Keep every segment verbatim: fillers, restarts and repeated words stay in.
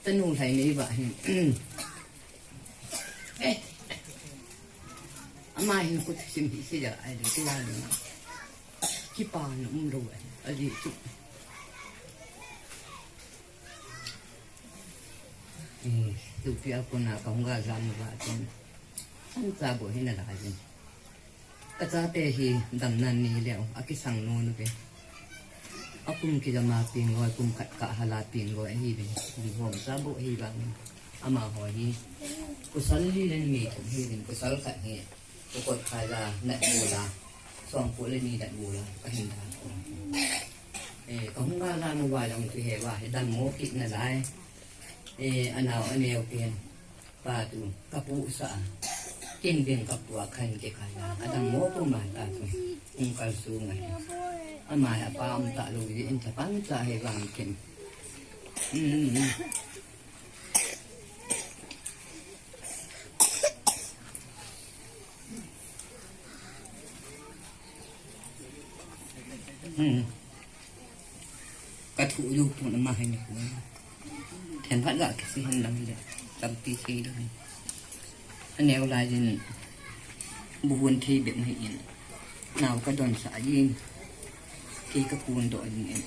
Tanu lai nei ba hin. Eh. Ama hin kut sim hi si ja ai de tu ai. Kipa na um lo ai. Aji tu. Eh, tu pi a kona ka hung ga jam ba tu. An cha bo hin a la jin. Ka chate hi damna ni leh, a kisang nu nu ve. A kum kijama ping loi, kum khat ka hala ping loi, ahi ve. Ni hom cha bo hi vang. Ama ho hi. Kusal li len mi thum hi len, kusal khat hi. Ku kot kha la, nat bu la. Song pu le ni nat bu la. Ka hin da. Eh, ka hung ga la nu va jong tu he va, he dam mo kit na lai. Eh, anau aneu pen. Pa tu, ka pu sa. Kin ding ka pu a khan ke khan. A dang mo pu ma ta tu. Ung kal su ngai. Ama ya pa um ta lu ji in ta pan ta he vang kin. Mm, mm, mm. Hmm. Ka thu lu pu na ma hai ni. Then phat ga kisi hen lang le. Tam ti si do. Aneo lai jin bu hun thi be mai in. Nau ka don sa jin. Ki ka kun do jin in.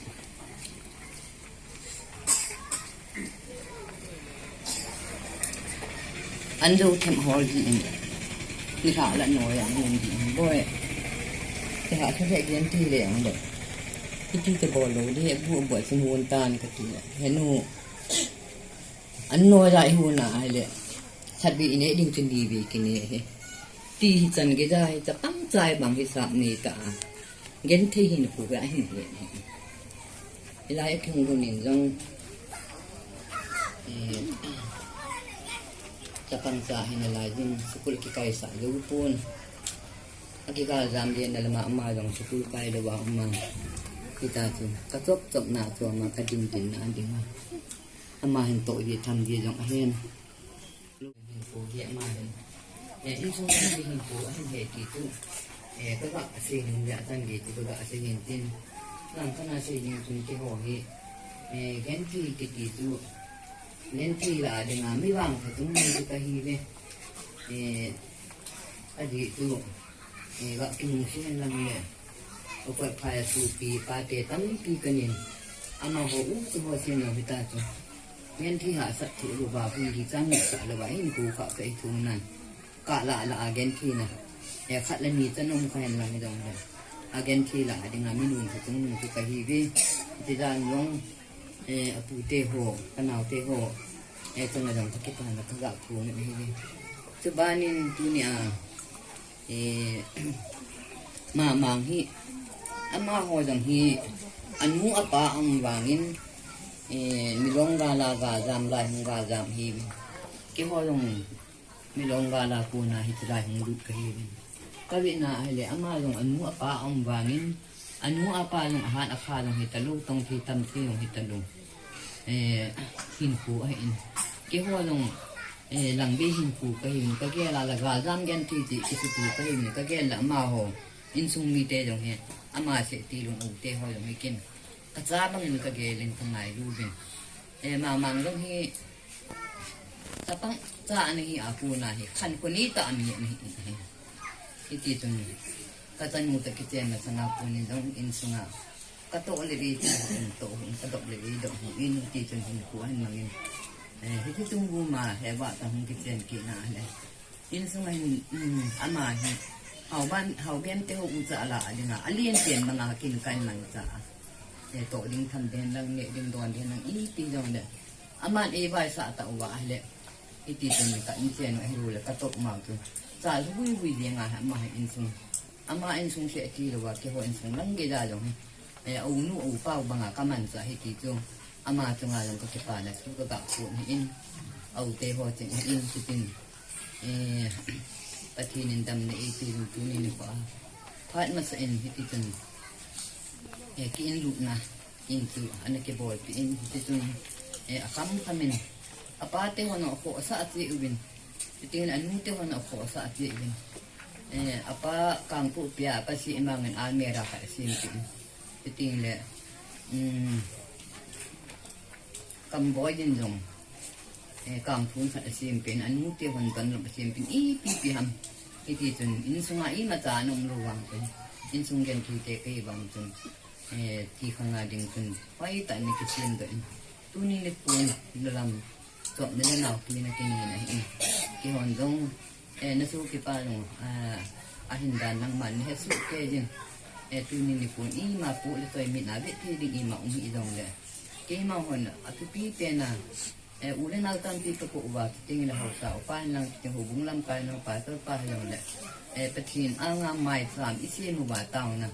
An jo them hol ji in. Ni ha la noi a mun ji in boi. Te ha kha ve gen ti le ang le. Iti te bol lo de bu bu sin hun tan ka ti le. He nu. An noi la i hun a ai le. Khat bi ine ding tin di bi kine he. Ti hi chan ge ja hi cha pang chai bang hi sap ni ta. Gen thei hin khu ga hin he. Hilai a thung lhun in jong, eh, chapang cha hi nalai jin, school kikaisah lou pon. Akikal jam le na lama ama jong school kai lou a um a. Hita chu, ka chop chop na chu ama ka ding ding na ding a. Ama hin toh ji tham ji jong ahen. Hinkho hi ama hin. Eh, insung hi hinkho ahin he ti chu. Eh, ka ga sei ding le atan ge chu ka ga sei ding tin. Nang kana sei ding chun keiho hi. Eh, genthei kiti chu. Genthei la dinga mi vangpha chung ni chu kahi ve. Eh, ajeh chu. Eh, ga kinung sei hen lang le. Upar phai a supi, pate tampi kanin. Amaho u chu ho sen lou hita chu. Genthei hahsat thei lou va, hun hi chang sah lou va, hinkho kha ka i thum nan. Ka la la a genthei na. E khat le ni chan um kha hen lang hi dong le. A genthei la a dinga mi nun kha chung nun chu kahi ve. Ti dan long, eh, a pu te ho, ka nau te ho. Eh, chang a dong ka kipa na ka ga thum ni hi ve. Chubanin tuni a. Eh, Mamang hi, amaho jong hi, anu apa aum vangin, eh, Milong gal a ga jam lai hung ga jam hi, keiho jong Milong gal a kona hichelai hung lut kahi. Ka vena ahile, ama jong anu apa aum vangin, anu apa jong ahat akha jong hita lou, tong thei tam thei jong hita lou. Eh, hinkho ahin. Keiho jong, eh, lang be hinkho kahiuvin, ka gel a la galjam genthei ti kisutu kahiuvin, ka gel la amaho insung mite jong hi, ama seh tilou u te ho jong hi kin. Ka cha bangin ka gel in ka ngailu uvin. Eh, Mamang jong hi, chapang cha ana hi a kona hi, khankho nei tah mi ana hi. Hiti chun, ka chanu toh kichen masanga konin jong insunga. Ka toh le ve ti hung toh hung, ka dop le ve dop hung in, ti chun hinkho ahin mangin. Eh, hiti chung bu ma, he va ta hung kichen kit na le. Insunga hin, um, ama hi. Hao ban, hao ben te ho u cha la a dinga. A lien chen manga kin kan mang cha. Eh, toh ding tham den lang, ne ding don den lang, i ti jong le. Aman ei vaisah ta uva le. Hiti chun ka inchen u ahi ru le ka toh mau chu. Cha vui vui le nga ama insung. Ama insung se ti lo va keiho insung lang ge da jong hi. Eh, a u nu a u pa u banga ka manchah hi ti chu. Ama chunga jong ka kipana chu ka ga phun hi in. A u te ho cheng hi in ti tin. Eh, Pathen in damna eipeh in tuni nikho a. Phat masa in hiti chun. Eh, ki in lutna. In chu, ana kibolpeh in, hiti chun, eh, akham kham in, apa te hon akhohsah cheh uvin, hiti le anu te hon akhohsah cheh uvin, eh, apa Kangpokpi a, apa Semang in almirah khat asempeh in, hiti le, um, Kamboi din jong, Eh, kangthun khat asem pen, anu te hon don lom asem pen, ipi pi ham. Hiti chun, insunga imacha ana um lou vang chun, insung genthei te kahi vang chun, eh, ti khanga ding chun, hoitah in ana kisem doh in. Tuni nikho in, lalam, chopna le naopi na kinei na hi. Keihon jong, eh, nasopi pa jong, ah, ahin dan nangman nahe soh kei jin. Eh, tuni nikho in, ima pu le toi mi na ve thei ding ima um hih jongle. Keima hon, athupi pen a, Eh, u le nau tampi ka kou uva, chuteng le haosa upa in lang, chuteng houbung lamkai nau pastor pa hijongle, eh, Pathen anga maicham isem uva taona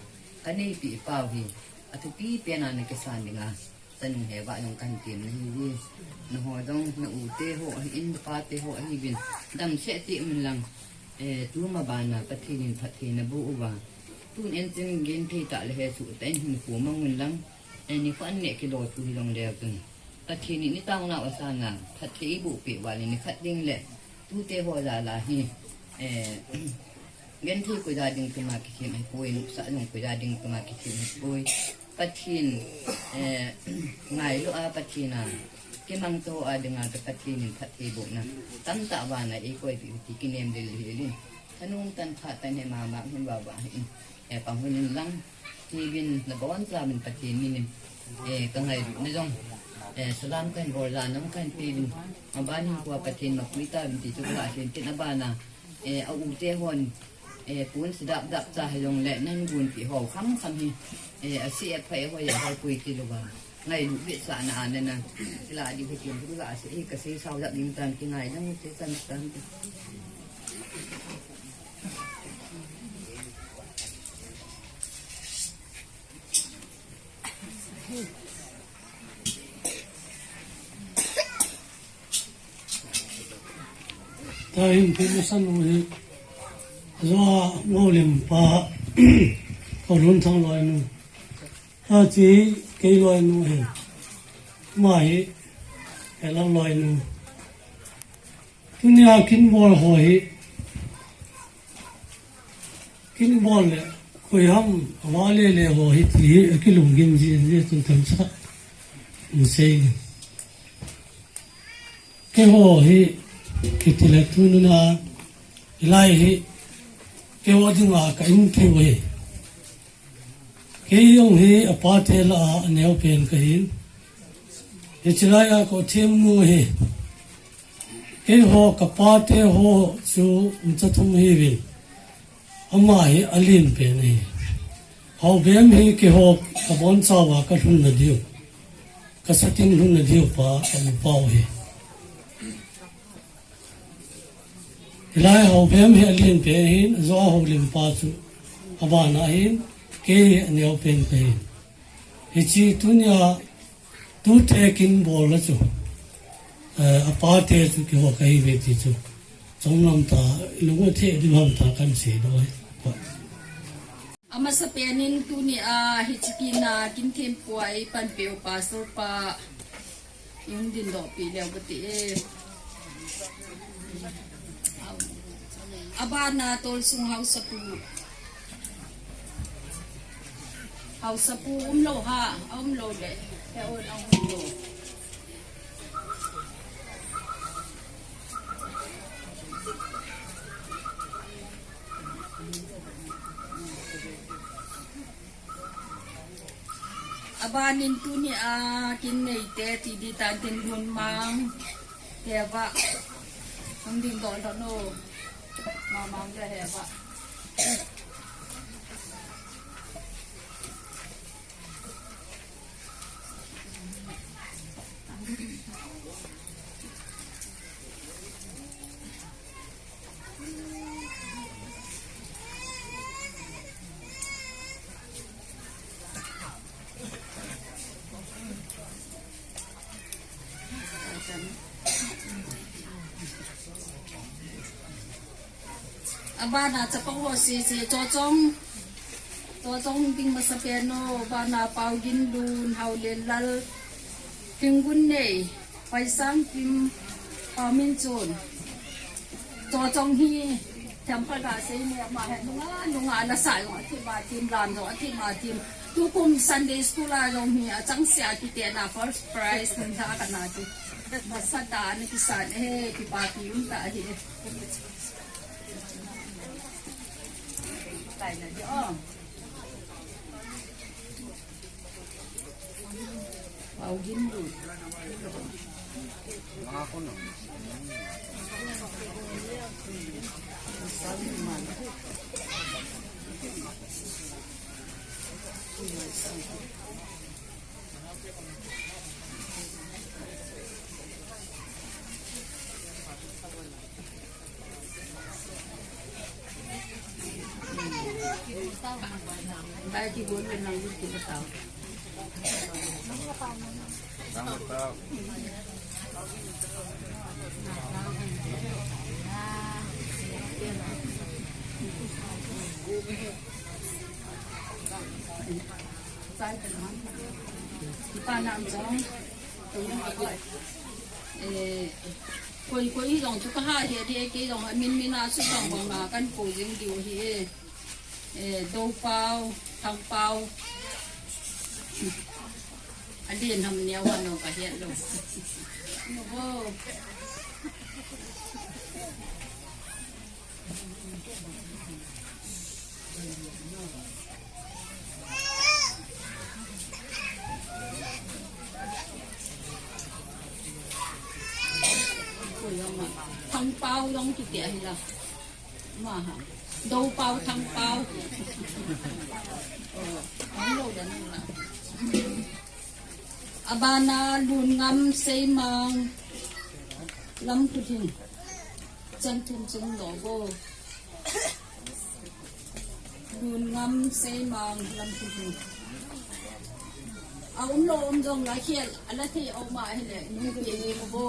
kanei peh pau hi, athupi pen a na kisan dinga, chanung heva jong kahin tem nahiuve. Naho jong, na u te ho ahin, na pa te ho ahiuvin, damsel teh un lang, eh, tuma bana Pathen in phatthei naboh uva, tun in chun genthei tah le hesoh tah in hinkho mang un lang, eh, nikho an neh kilo thu hijongle chun. Pathen in i taona u asan a, phatthei eiboh peh uva le nikhat ding le, tute ho jal a hi, eh, genthei koi ja ding tima kisem ahipoi, nopsah jong koi ja ding tima kisem ahipoi. Pathen, eh, ngailu a Pathen a, kimangcha ho a dinga chu Pathen in phatthei bohna tamtah vana eikoi peh u ti kinem lel hel in. Thanom tah in phatah in he mama hin vava hin, eh, pang un in lang. Hibin nabonchauvin Pathen min in, eh, ka ngailutna jong, eh, salam kahin bol, janam kahin pe uvin. Aban hinkho a Pathen mapui tauvin ti chu ka seiyin tin, abana, eh, a u te hon, eh, pon si dap dap cha hijongle nahin gonpeh ho kham kham hi, eh, asei aphai ahoi ahoi poi ti louva, ngailut vetsahna a nana la ding hi tin chu ka sei, hi ka sei sao jap ding tan, kingaidam u te chan tan. Tahin pi masan u hi, ajo a Ngoulim pa, Kolhunthang loinu. Achi kei loinu hi, ama hi, Helam loinu. Tunia kin bol ho hi, kin bol le, koiham, ava le le ho hi ti hi, akilunggim ji, ji tun tham sa, in sei. Keiho hi, kiti le tununa, hilai hi, keiho dinga ka in keiho hi. Kei jong hi apate lah a aneopen kahin. Hiche lai a ka themnu hi. Keiho kapate ho chu umcha thum hiuvin. Ama hi alenpen ahi. Haobem hi keiho kabonchauva kalhunna diu, kasatin lhunna diu pa, ka upa u hi. Hilai Haobem hi alenpen ahin, ajo a Houlim pa chu abana ahin, kei hi aneopen kahin. Hiche tunia, tute kin bol a chu, eh, apate chu keiho kahiuve ti chu, chomlam tah, ilung atheh diu ham tah kahin seidoh ahi. Amasapen in tunia hiche kin a kin thempua eipanpeh u Pastor pa, ihung dingdohpeh leu kati e. Abana Tolsung haosapu. Haosapu umlou ham, aumlou le, he un aumlou. Abanin tunia kin neite ti ding tan tin Lunmang heva. Hung dingdoh lhon o. Mamang le heva. Abana chapang ho sese, Chochong, Chochong ding masapen o, abana Paoginlun, Haolenlal, Thinggunnei, Paisangkim, Paominchon. Chochong hi, themkhat gasei ne, ama hi nunga, nunga nasa jong athim athim, lam jong athim athim. Tukum Sunday school a jong hi, achangseh a kitepna first prize, nunga kana ti. Masat a ana kisan e, kipapi um tah ahi e. Kaina di o. Pau gin lu. Eh, koi, koi jong chu kaha hih e, kei jong amin min a chu bang bang a kan koi jing diu ahi e. Eh, Dopau, Thangpau. Alen ham neo a no kahet lou. No bo. Thangpau jong kiti ahi la. Ma ha. Dopau, Thangpau. Oh, ang lo dan la. Abana Lunngam, Seimang, Lamkhuthing. Changthum chang lo bo. Lunngam, Seimang, Lamkhuthing. A um lo um jong la khel, ala thei o ma hile, nu pi ni mo bo.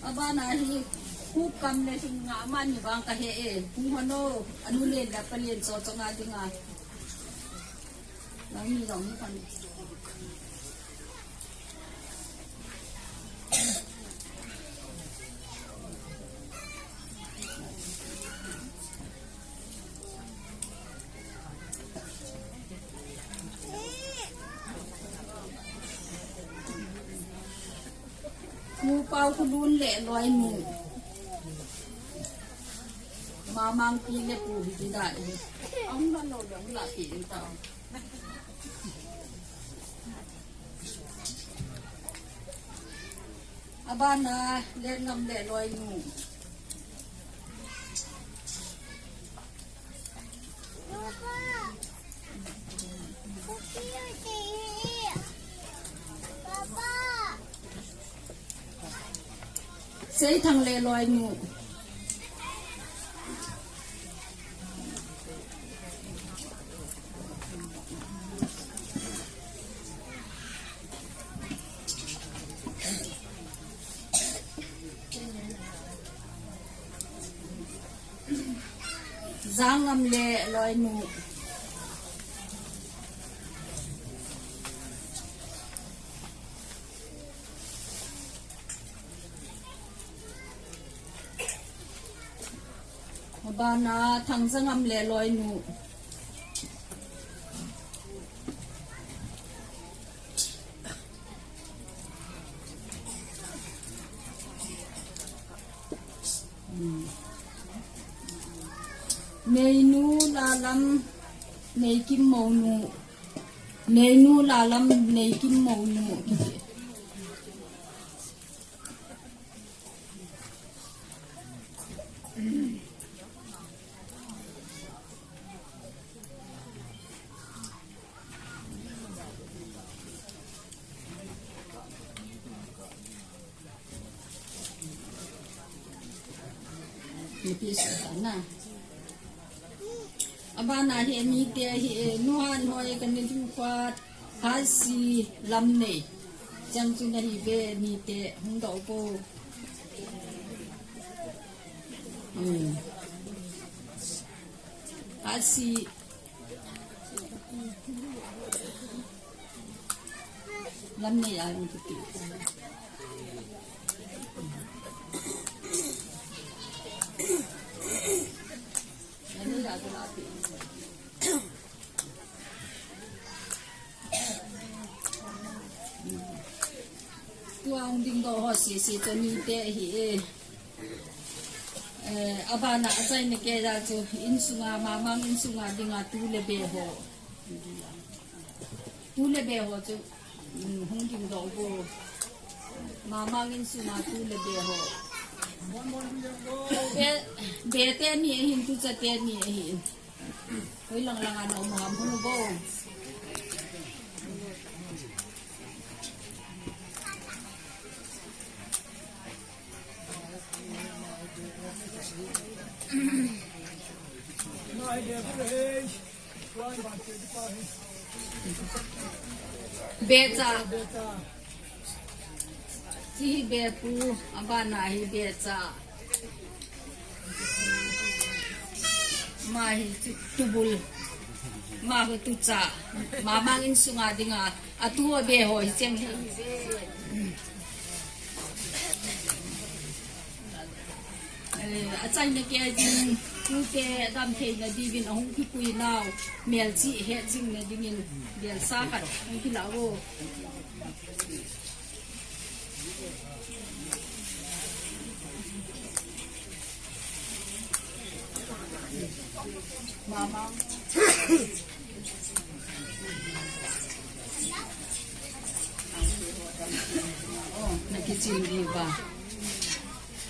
Abana hi, khu kam le sum nga mani bang kahe e, khu hano, anu len la palen cho cho nga dinga. Nang ni jong ni pan. Mupau Khulun le loinu. Mamang pi le pu hi ti da e. Ang na lo le ang la pi ta. Abana Lenngam le loinu. Seithang le loinu. Jangngam le loinu. Abana Thangjangam le loinu. Neinu Lalam, Neikim mounu. Neinu Lalam, Neikim mounu. Nipi sa na. Abana hi ani te hi, eh, nuhan hoi kan ni thu khat, Hatsi Lamnei. Chang chu nahi ve ni te hung do po. Hmm. Hatsi Lam nei a hung kiti. Lam nei a tu la pi. Tua hung dingdoh ho sese chu mite ahi e. Eh, abana achaina kei a chu insunga, Mamang insunga dinga tu le be ho. Tu le be ho chu, mm, hung dingdoh u. Mamang insunga tu le be ho. Be, be teni ahin, tucha teni ahin. Hoilang langa na um ham hung u bo. Becha. Chi hi bepu, abana hi becha. Ama hi tu-, tubul. Ama hi tucha. Mamang insunga dinga. Atu a be ho hi cheng hi. Eh, achaina kei a ding, tute damtheina diuvin ahung kipui nau, melchih hetjingna dingin, belsa khat hung kilah o. Mama. Oh, na kitchen diva.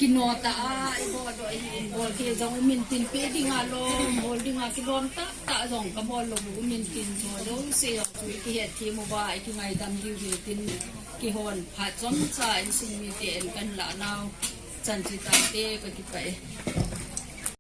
Kino tah a, i bol doh hi, i bol kei jong umin tin pe dinga lom, bol dinga kilom tah tah jong ka bol lou umin tin, jouse jong chu i kihet kei uva, i kingaidam diu hi tin, kihon phat chomcha insung mite in kan lah nau, chan chu tah te ka kipah e.